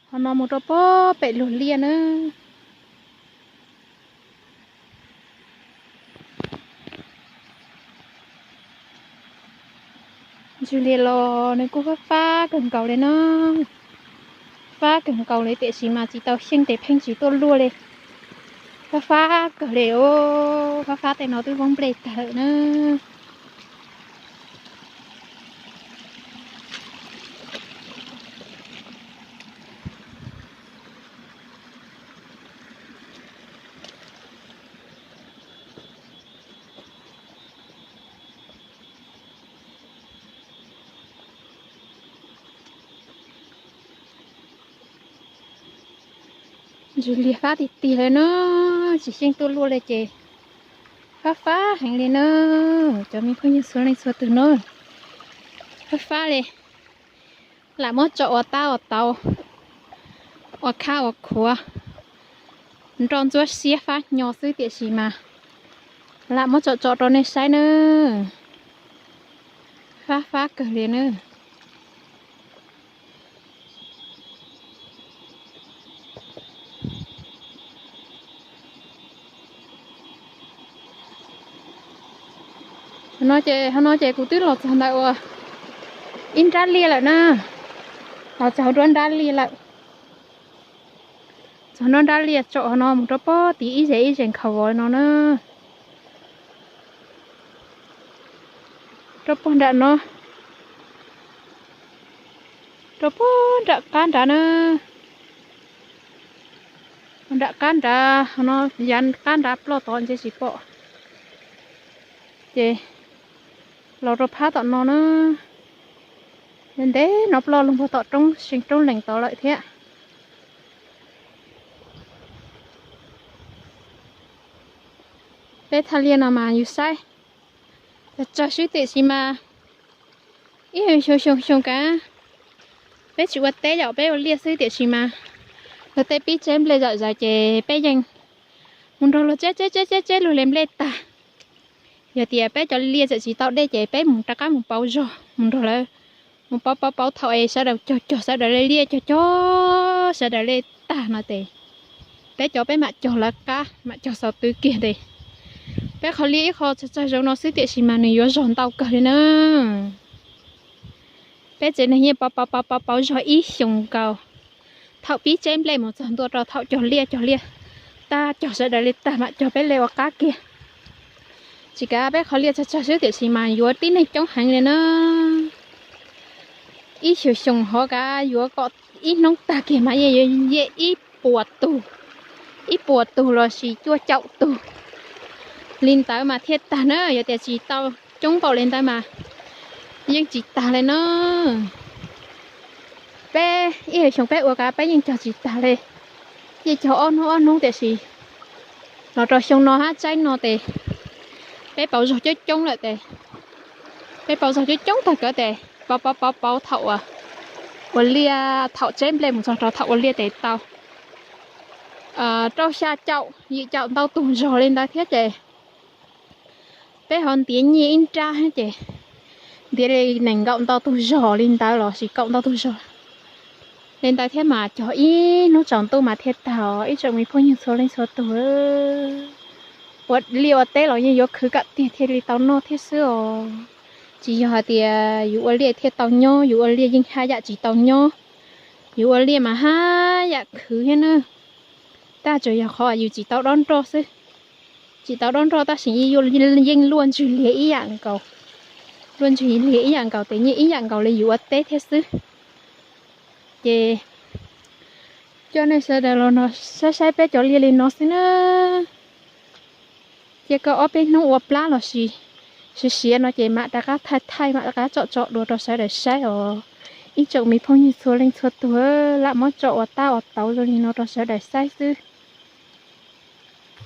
Qhov no mus rau pem luag liaj na. Ntswg Lias los nws kuj fab fab kawg nkaus li na. Fab kawg nkaus li tiam sis mas tsis tau xyeej tes pheej tsis tuaj luaj li. Fab fab kawg li os, fab fab tej no twb voob nplej tag lawm na. Ntswg Lias fab tiag tiag li na, tsis xyeej tuaj luaj li ces fab fab heev li na. Cov me phooj ywg txhua leej txhua tus na, fab fab li, lam muab tso ua tab ua tauv, ua khab ua khuav, nroj ntsuab siab fab hnyo xwb tiam sis mas lam muab tso tso rau nej saib na. Fab fab kawg li na. No ces, no ces kuv twb los txog ntawm uas ib nrab liaj lawm na. Los txog nruab nrab liaj lawm. Txog nruab nrab liaj tsom no mus rau pem tid ib zes ib zes nkhaus vov no na. Rau pem nram no, rau pem nram qab nrad na. Nram qab nrad no, yav qab nrad ploj tod ntshe tsis pom. Ces los rau phab tom no na. Ntev no ploj lug puag tom roob see roob lees tod lawm thiab. Peb thaj liaj no mas yus saib tsawg tsawg xwb tiam sis mas ib xyoo xyoo xyoo kav peb tsis ua teb yom, peb ua liaj xwb tiam sis mas luag tej pib tseb nplej zom zaws ces peb yeej mus nrog luag tseb tseb tseb tseb tseb luag li nplej tag. Yog tias peb cov liaj txawm tsis tau dej ces peb mus rov qab mus pauv zog mus nrog lawv, mus pauv pauv pauv thaum es sawv daws cog cog sawv daws li liaj cog cog sawv daws li tag no ces peb cov peb mam cog lawv qab mam cog xaus twv kiag tes. Peb qhov liaj ib qho tsawg tsawg zoo no xwb tiam sis mas nws yuav zog ntau kawg li na. Peb tsev neeg yeej pauv pauv pauv pauv pauv zog ib xyoos nkaus, thaum pib tseb nplej mus txog ntua rau thaum cog liaj cog liaj tag cog sawv daws li tag mam cog peb li ua qab kiag. Tsis kav peb qhov liaj tsawg tsawg xwb tiam sis mas yuav tib neeg coob heev li na. Ib xyoos xyoos hov kav yuav kom ib hnub tag kiag mas yeej yuav ib puas tug, ib puas tug los sis cuaj caum tug li ntawd mas thiaj tag na. Yog tias tsis tau coob npaum li ntawd mas yeej tsis tag li na. Peb ib xyoos peb ua kav peb yeej cog tsis tag li, yeej cog ob hnub ob hnub tiam sis los rau xyoo no hab tsaib no tes peb pauv zog coob coob lawm tes, peb pauv zog coob coob tag kawg tes pauv pauv pauv pauv thaum ua liaj thaum tseb nplej mus txog rau thaum ua liaj tes tau rau xya caum yim caum ntau tug zog li ntawd thiab ces peb ho ntiav nyiaj ib nrab ces ntiav li nees nkaum ntau tug zog li ntawd los sis kaum ntau tug zog li ntawd thiab mas cog ib hnub tsaus ntuj mas thiaj tag os ib tsoom me phooj ywg txhua leej txhua tug. Ua liaj ua teb los yeej yuav khwv kom tiag thiaj li tau noj thiab xwb os. Tsis yog hais tias yus ua liaj thiaj tau nyob, yus ua liaj yeej haj yam tsis tau nyob. Yus ua liaj mas haj yam khwv thiab na. Tab tsuas yog qhov yus tsis tau dob nroj xwb. Tsis tau dob nroj tab sis yeej luaj ntswg liag ib yam nkaus. Luaj ntswg liag ib yam nkaus tes yeej ib yam nkaus li yus ua teb thiab xwb. Ces coj nej sawv daws los no saib saib peb cov liaj li no xwb na. Cia koj ob peb hnub ua plab los sis siav siav no ces mam rov qab thaij thaij mam rov qab tsom tsom dua rau sawv daws saib os. Ib tsoom me phooj ywg txhua leej txhua tug, lam muab tsom ua tab ua tauv zoo li no rau sawv daws saib xwb.